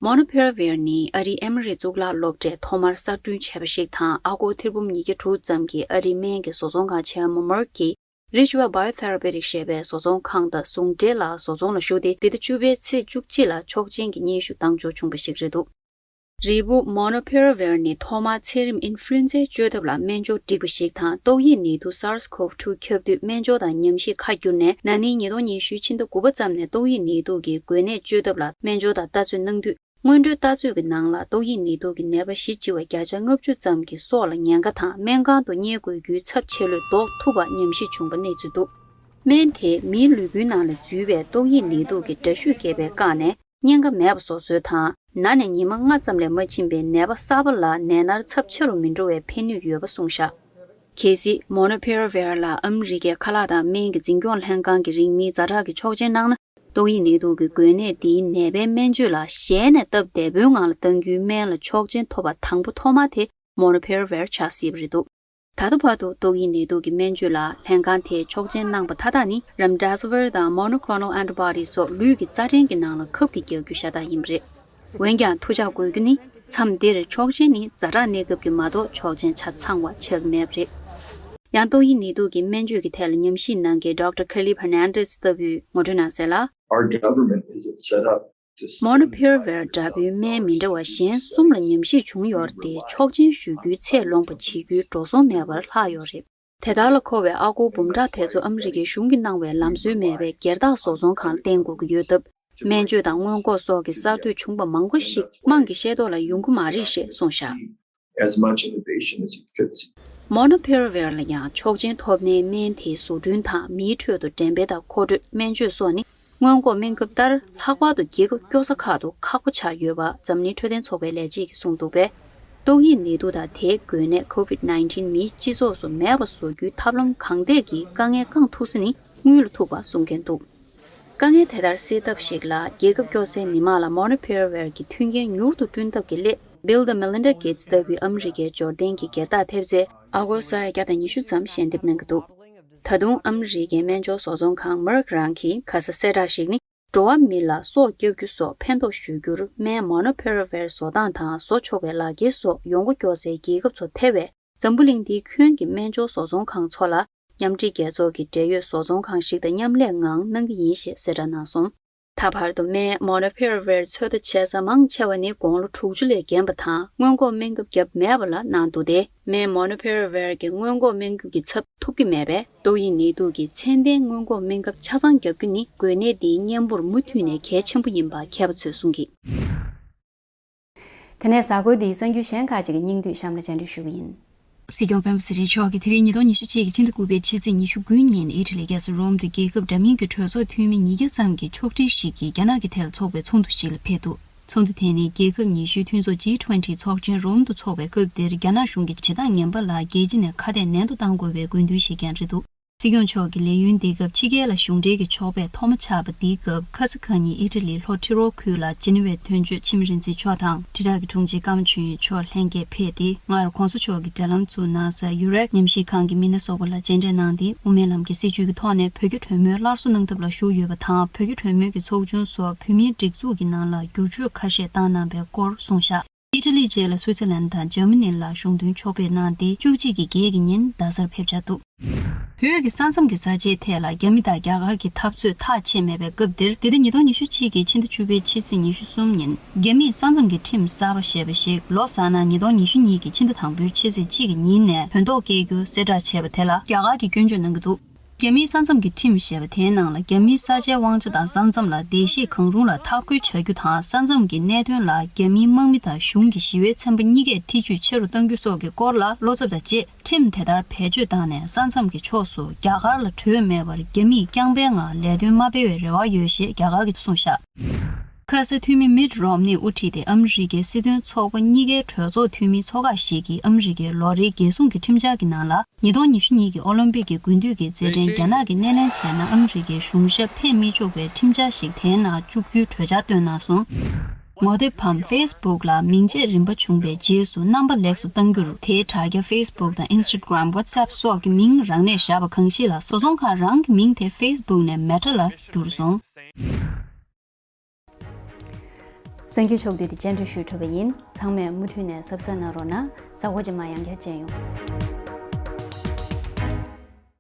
མོ་ནོ་ཕེ་ར་ཝེར་ནི་ཨ་རིའི་ཨེ་མོ་རི་གཙུག་ལག་སློབ་གྲྭས་ཐོག་མར་གསར་སྐྲུན་བྱས་པ་ཞིག་དང་། ཨ་སྒོར་ཐེར་འབུམ་ཉིས་བརྒྱ་དྲུག་ཙམ་གྱི་ཨ་རིའི་སྨན་གྱི་བཟོ་ཚོང་ཁང་ཆེན་མོ་མར་ཀི་རི་ཇི་ཝེལ་བྷ་ཡོ་ཐེ་ར་པེ་ཊིག་ཞེས་པའི་བཟོ་ཚོང་ཁང་དང་ཟུང་འབྲེལ་ལ་བཟོ་ཚོང་ལ་ཞུགས་ཏེ། འདི་ཟླ་བཅུ་པའི་ཚེས་བཅུ་གཅིག་ལ་ཆོག་མཆན་གྱི་སྙན་ཞུ་བཏང་འབྱོར་བྱུང་བ་ཞིག་རེད་འདུག་རིལ་བུ་མོ་ནོ་ཕེ་ར་ཝེར་ནི་ཐོག་མར་ཚད་རིམས་ཨིན་ཕུ་ལུ་ཨེན་ཛའི་བཅོས་ཐབས་ལ་སྨན་སྦྱོར་བསྒྲིགས་པ་ཞིག་དང་། ཏོག་དབྱིབས་ནད་དུག་སཱར་སི་ཀོབ་ཊུ་ཁྱབ་དུས་སྨན་སྦྱོར་དང་ཉམས་ཞིབ་ཁ་བསྒྱུར་ནས། ན་ནིང་ཉིས་སྟོང་ཉི་ཤུའི་ཕྱི་ཟླ་དགུ་པ་ཙམ་ནས་ཏོག་དབྱིབས་ནད་དུག་གི་འགོས་ནད་བཅོས་ཐབས་ལ་སྨན་སྦྱོར་དང་ལྟ་ཚོད་གནང་དུས། སྔོན་འགྲོའི་ལྟ་ཚོད་ཀྱི་ནང་ལ་ཏོག་དབྱིབས་ནད་དུག་གི་ནད་པ་གཞི་བྱེ་བ་བརྒྱ་ཆ་ལྔ་བཅུ་ཙམ་གྱི་སྲོག་ལ་ཉེན་ཁ་དང་། སྨན་ཁང་དུ་གཉེར་དགོས་རྒྱུའི་ཚབས་ཆེ་ལོས་ཟློག་ཐུབ་པ་ཉམས་ཞིབ་བྱུང་བ་གནས་ཚུལ་འདུག་སྨན་དེས་མིའི་ལུས་པོའི་ནང་ལ་འཛུལ་བའི་ཏོག་དབྱིབས་ནད་དུག་གི་འདྲ་བཤུས་བསྐྱེད་པའི་བཀག་ནས་གཉན་ཁ་མེད་པ་བཟོ་སྲོལ་དང་། ན་ནས་ཉི་མ་ལྔ་ཙམ་ལས་མ་ཕྱིན་པའི་ནད་པ་གསར་པ་ལ་ནད་མནར་ཚབས་ཆེ་རུ་མི་འགྲོ་བའི་ཕན་ནུས་ཡོད་པ་གསུངས་བཞག་གལ་སྲིད་མོ་ནོ་ཕེ་ར་ཝེར་ལ་ཨ་མི་རི་ཀའི་ཁ་ལག་དང་སྨན་གྱི་འཛིན་སྐྱོང་ལྷན་ཁང་གི་རིན་མེད་ཛ་དྲག་གི་ཆོག་མཆན་གནང་ན། ཏོག་དབྱིབས་ནད་དུག་གི་འགོས་ནད་འདིའི་ནད་པའི་སྨན་བཅོས་ལ་ཞལ་ནས་སྟབས་བདེ་པོའི་ངང་ལ་གཏང་རྒྱུའི་སྨན་ལ་ཆོག་མཆན་ཐོབ་པ་དང་པོ་ཐོག་མ་དེ་མོ་ནོ་ཕེ་ར་ཝེར་ཆགས་སྲིད་པ་རེད་འདུག་ད་ལྟ་བར་དུ་ཏོག་དབྱིབས་ནད་དུག་གི་སྨན་བཅོས་ལ་ལྷན་ཁང་དེས་ཆོག་མཆན་གནང་པ་མཐའ་དག་ནི་རེམ་ཌེ་སི་ཝིར་དང་མོ་ནོ་ཀོ་ལོ་ནལ་ཨན་ཊི་བྷོ་ཌི་སོགས་ལུས་ཀྱི་རྩ་ཕྲན་གྱི་ནང་ལ་ཁབ་ཀྱིས་རྒྱག་རྒྱུ་ཤ་སྟག་ཡིན་པ་རེད། འོན་ཀྱང་ཐུགས་འཇགས་དགོས་རྒྱུ་ནི། མཚམས་འདིར་ཆོག་མཆན་ནི་ཛ་དྲག་གནས་སྐབས་ཀྱི་མ་གཏོགས་ཆོག་མཆན་ཆ་ཚང་བ་ཆགས་ཀྱི་མེད་པ་རེད། ཡང་ཏོག་དབྱིབས་ནད་དུག་གི་སྨན་བཅོས་ཀྱི་ཐད་ལ་ཉམས་ཞིབ་གནང་མཁན་ཌོག་ཊར་ཁེ་ལི་ཧར་ནན་ཏེས་ལྟ་བུས་ངོ་སྤྲོད་གནང་གསལ་ལ། Our government isn't set up to མོ་ནོ་ཕེ་ར་ཝེར་འདྲ་པོའི་སྨན་མི་འདྲ་བ་གཞན་གསུམ་ལ་ཉམས་ཞིབ་བྱུང་ཡོད་རེད་དེ། ཆོག་མཆན་ཞུ་རྒྱུའི་ཚད་ལོངས་པ་བྱེད་རྒྱུའི་འགྲོ་སོང་མེད་པར་ལྷག་ཡོད་རེད། དེ་ལྟར་ལ་མཁོ་བའི་ཨ་སྒོར་འབུམ་ཕྲག་དེ་ཚོ་ཨ་མི་རི་ཀའི་གཞུང་གིས་གནང་བའི་ལམ་སྲོལ་མེད་པའི་སྒེར་བདག་བཟོ་ཚོང་ཁང་ལ་བརྟེན་དགོས་ཀྱི་ཡོད་སྟབས། སྨན་བཅོས་དང་སྔོན་འགོག་སོགས་ཀྱི་གསར་གཏོད་བྱུང་བ་མང་པོ་ཞིག་དམངས་ཀྱི་ཤེས་རྟོགས་ལ་ཡོང་གི་མ་རེད་ཞེས་གསུངས་བཞག As much innovation as you could see. མོ་ནོ་ཕེ་ར་ཝེར་ལ་ཡང་ཆོག་མཆན་ཐོབ་ནའི་སྨན་དེའི་བཟོ་སྐྲུན་དང་མིའི་ཁྲོད་དུ་འགྲེམས་སྤེལ་དང་མཁོ་སྤྲོད། སྨན་བཅོས་སོགས་ནི་སྔོན་འགོག་སྨན་ཁབ་ལྟར་ལྷག་པར་དུ་རྒྱལ་ཁབ་སྐྱོ་ས་ཁག་ཏུ་ཁག་པོ་ཆགས་ཡོད་པ་འཛམ་གླིང་འཕྲོད་བསྟེན་ཚོགས་པའི་ལས་བྱེད་ཀྱིས་གསུངས་འདུག་པས། ཏོག་དབྱིབས་ནད་དུག་དང་དེའི་འགོས་ནད་ཀོ་ཝིཌ་ནའིན་ཊིན་མིའི་སྤྱི་ཚོགས་སུ་མེད་པ་བཟོ་རྒྱུའི་ཐབས་ལམ་གང་ཐད་ཀྱི་དཀའ་ངལ་བསྐང་ཐུབ་ས་ནི་དངུལ་ལ་ཐུག་པ་གསུང་མཁན་འདུག་དཀའ་ངལ་དེ་ལྟར་སེལ་ཐབས་ཤིག་ལ། རྒྱལ་ཁབ་སྐྱོ་སའི་མི་མང་ལ་མོ་ནོ་ཕེ་ར་ཝེར་གྱི་མཐུན་རྐྱེན་མྱུར་དུ་བསྐྲུན་ཐབས་ཀྱི་སླད། Bill and Melinda Gates ལྟ་བུའི་ཨ་མི་རི་ཀའི་འབྱོར་ལྡན་གྱི་སྒེར་བདག་ཐེབས་རྩས་ཨ་སྒོར་ས་ཡ་བརྒྱ་དང་ཉི་ཤུ་ཙམ་ཞལ་འདེབས་གནང་གི་འདུག་ད་དུང་ཨ་མི་རི་ཀའི་སྨན་སྦྱོར་བཟོ་ཚོང་ཁང་Merck རང་གིས་ཁ་ས་གསལ་བསྒྲགས་ཤིག་ནི། འགྲོ་བ་མི་ལ་སྲོག་སྐྱབས་རྒྱུ་སོགས་ཕན་ཐོགས་ཞུ་རྒྱུར་སྨན་མོ་ནོ་ཕེ་ར་ཝེར་བཟོ་སྟངས་དང་བཟོ་ཆོག་པའི་ལག་འཁྱེར་སོགས་ཡོང་སྒོ་སྐྱོ་སའི་རྒྱལ་ཁབ་ཚོ་ཐེ་བའི་འཛམ་བུ་གླིང་འདིའི་ཁྱོན་གྱི་སྨན་སྦྱོར་བཟོ་ཚོང་ཁང་ཚོ་ལ། མཉམ་འབྲེལ་རྒྱལ་ཚོགས་ཀྱི་འབྲེལ་ཡོད་བཟོ་ཚོང་ཁང་ཞིག་དང་མཉམ་ལས་ངང་གནང་གི་ཡིན་ཞེས་གསལ་བསྒྲགས་གནང་སོང་། ད་བར་དུ་སྨན་མོ་ནོ་ཕེ་ར་ཝེར་ཚོད་ལྟ་བྱེད་ས་མང་ཆེ་བ་ནི་དགུང་ལོ་དྲུག་ཅུ་ལས་རྒན་པ་དང་སྔོན་འགོག་སྨན་ཁབ་བརྒྱབ་མེད་པ་ལ་གནང་འདུག་སྟེ། སྨན་མོ་ནོ་ཕེ་ར་ཝེར་གྱི་སྔོན་འགོག་སྨན་ཁབ་ཀྱི་ཚབ་ཐོབ་ཀྱི་མེད་པས། ཏོག་དབྱིབས་ནད་དུག་གི་ཚད་ལྡན་སྔོན་འགོག་སྨན་ཁབ་ཆ་ཚང་བརྒྱབ་རྒྱུ་ནི་འགོས་ནད་འདིའི་གཉེན་པོར་མུ་མཐུད་ནས་གལ་ཆེན་པོ་ཡིན་པ་མཁས་པ་ཚོས་གསུངས་ཀྱི། དེ་ནས་གཟའ་འཁོར་འདིའི་གསར་འགྱུར་གཞན་ཁག་ཅིག་གི་སྙིང་བསྡུས་གཤམ་ལ་སྤྱན་འབུལ་ཞུ་གི་ཡིན། སྲིད་སྐྱོང་སྤེན་པ་ཚེ་རིང་མཆོག་གིས་དེ་རིང་ཉིས་སྟོང་ཉི་ཤུ་གཅིག་གི་ཕྱི་ཟླ་དགུ་པའི་ཕྱི་ཚེས་ཉི་ཤུ་དགུ་ཉིན་ཨི་ཊ་ལི་རྒྱལ་ས་རོམ་དུ་རྒྱལ་ཁབ་འདྲ་མིན་གྱི་གྲོས་ཚོགས་འཐུས་མི་ཉིས་བརྒྱ་ཙམ་གྱི་ཕྱོགས་སྒྲིག་ཞིག་གིས་རྒྱ་ནག་གི་ཐད་ལ་ཚོགས་པའི་ཚོགས་འདུ་ཞིག་ལ་ཕེབས་འདུག་ཚོགས་འདུ་དེ་ནི་རྒྱལ་ཁབ་ཉི་ཤུའི་མཐུན་ཚོགས་ཇི་ཊུ་ཝེན་ཊི་ཚོགས་ཆེན་རོམ་དུ་འཚོགས་པའི་སྐབས་འདིར་རྒྱ་ནག་གཞུང་གིས་བྱེད་སྟངས་ངན་པ་ལ་རྒྱལ་སྤྱི་ནས་ཁ་གཏད་ནན་དུ་གཏང་དགོས་པའི་དགོས་འདུན་ཞིག་ཀྱང་རེད་འདུག་སྲིད་སྐྱོང་མཆོག་གི་ལས་ཡུན་འདིའི་སྐབས་ཕྱི་རྒྱལ་ལ་གཞུང་འབྲེལ་གྱི་ཕྱོགས་ཕེབས་ཐོག་མ་ཆགས་པ་འདིའི་སྐབས། ཁ་སང་ཁ་ཉིན་ཨི་ཊ་ལིའི་ལྷོ་ཊི་རོ་ཁུལ་ལ་ཇི་ནི་ཝའི་དོན་གཅོད་འཆི་མེད་རིག་འཛིན་མཆོག་དང་དྲིལ་བསྒྲགས་ཀྱི་དྲུང་ཆེ་ཀརྨ་ཆོས་དབྱིངས་མཆོག་ལྷན་རྒྱས་ཕེབས་ཏེ། སྔར་གོང་ས་མཆོག་གིས་འབྲེལ་ལམ་བཙུགས་གནང་ས་ཡུ་རོབ་ཉམས་ཞིབ་ཁང་གི་མི་སྣ་སོགས་ལ་མཇལ་འཕྲད་གནང་སྟེ། དབུ་མའི་ལམ་གྱི་སྲིད་བྱུས་ཀྱི་ཐོག་ནས་བོད་རྒྱ་གྲོས་མོལ་སླར་གསོ་གནང་ཐབས་ལ་ཞུགས་ཡོད་པ་དང་། བོད་རྒྱ་གྲོས་མོལ་གྱི་ཚོགས་ཆུང་སོགས་བོད་མིའི་སྒྲིག་འཛུགས་ཀྱི་ནང་ལ་བསྒྱུར་བཅོས་ཁ་ཤས་བཏང་གནང་པའི་སྐོར་གསུངས་བཞག་ཨི་ཊ་ལི་བཅས་ལ་སུའི་ཙི་ལན་དང་འཇར་མ་ནི་ལ་གཞུང་དོན་ཕྱོགས་ཕེབས་གནང་སྟེ། བཅུ་གཅིག་གི་བརྒྱད་ཀྱི་ཉིན་རྡ་སར་ཕེབས་འཆར་འདུག་བོད་ཀྱི་ས་མཚམས་ཀྱི་ས་ཆའི་ཐད་ལ་རྒྱ་མི་དང་རྒྱ་གར་གྱི་འཐབ་རྩོད་ཐག་ཆད་མེད་པའི་སྐབས་འདིར། འདི་ཟླ་ཉིས་སྟོང་ཉི་ཤུ་གཅིག་གི་ཕྱི་ཟླ་བཅུ་པའི་ཕྱི་ཚེས་ཉི་ཤུ་གསུམ་ཉིན། རྒྱ་མིས་ས་མཚམས་ཀྱི་ཁྲིམས་གསར་པ་ཞེས་པ་ཞིག་ལོ་གསར་ནང་ཉིས་སྟོང་ཉི་ཤུ་གཉིས་ཀྱི་ཕྱི་ཟླ་དང་པོའི་ཕྱི་ཚེས་གཅིག་གི་ཉིན་ནས་དོན་ཐོག་སྐྱེལ་རྒྱུ་གསལ་བསྒྲགས་བྱས་པ་དེ་ལ་རྒྱ་གར་གྱིས་སྐྱོན་བརྗོད་གནང་གི་འདུག་རྒྱ་མིའི་ས་མཚམས་ཀྱི་ཁྲིམས་ཞེས་པ་དེའི་ནང་ལ། རྒྱ་མིའི་ས་ཆའི་དབང་ཆ་དང་ས་མཚམས་ལ་བདེ་སྐྱིད་གང་རུང་ལ་འཐབ་རྒོལ་བྱ་རྒྱུ་དང་། ས་མཚམས་ཀྱི་གནད་དོན་ལ་རྒྱ་མིའི་དམག་མི་དང་གཞུང་གི་ཞི་བའི་ཚན་པ་གཉིས་ཀས་ཐེ་ཇུས་ཆེ་རུ་གཏང་རྒྱུ་སོགས་ཀྱི་སྐོར་ལ་བློ་འཚབ་དང་བཅས། ཁྲིམས་དེ་ལྟར་བེད་སྤྱོད་བཏང་ནས་ས་མཚམས་ཀྱི་ཕྱོགས་སུ་རྒྱ་གར་ལ་བྲོས་མེད་པར་རྒྱ་མིས་རྐྱང་པའི་ངང་ལས་དོན་མ་སྤེལ་བའི་རེ་བ་ཡོད་ཞེས་རྒྱ་གར་གྱིས་གསུངས་བཞག་ཁ་སང་འཐུས་མི་མིད་རོམ་ནི་དབུ་ཁྲིད་དེ་ཨ་མི་རི་ཀའི་སྲིད་དོན་ཚོགས་པ་གཉིས་ཀའི་གྲོས་ཚོགས་འཐུས་མིའི་ཚོགས་ཁག་ཞིག་གིས་ཨ་མི་རི་ཀའི་ལོ་རེའི་རྒྱལ་སྲུང་གི་ཁྲིམས་འཆར་གྱི་ནང་ལ། ཉིས་སྟོང་ཉི་ཤུ་གཉིས་ཀྱི་ཨོ་ལིམ་པིག་གི་དགུན་དུས་ཀྱི་རྩེད་འགྲན་རྒྱ་ནག་གིས་སྣེ་ལེན་བྱས་ན། ཨ་མི་རི་ཀའི་གཞུང་ཞབས་ཕེབས་མི་ཆོག་པའི་ཁྲིམས་འཆར་ཞིག་དེའི་ནང་བཅུག་རྒྱུའི་གྲོས་འཆར་བཏོན་གནང་སོང་། ངོ་དེབ་བམ་Facebook ལ་མིང་ཆད་རིམ་པ་བྱུང་བའི་རྗེས་སུ་རྣམ་པ་ལེགས་སུ་གཏང་རྒྱུར། དེའི་དྲ་རྒྱ་Facebook དང་Instagram, WhatsApp སོགས་ཀྱི་མིང་རང་ནས་བཞག་པ་གང་ཞིག་ལ། བཟོ་ཚོང་ཁང་རང་གི་མིང་དེ་Facebook ནས་Meta ལ་བསྒྱུར་སོང་། གསར་འགྱུར་ཕྱོགས་བསྡུས་དེ་སྙན་སྒྲོན་ཞུས་གྲུབ་པ་ཡིན། ཚང་མས་མུ་མཐུད་ནས་གཟབ་གཟབ་གནང་རོགས་གནང་། གཟའ་འཁོར་རྗེས་མ་ཡང་བསྐྱར་མཇལ་ཡོང་།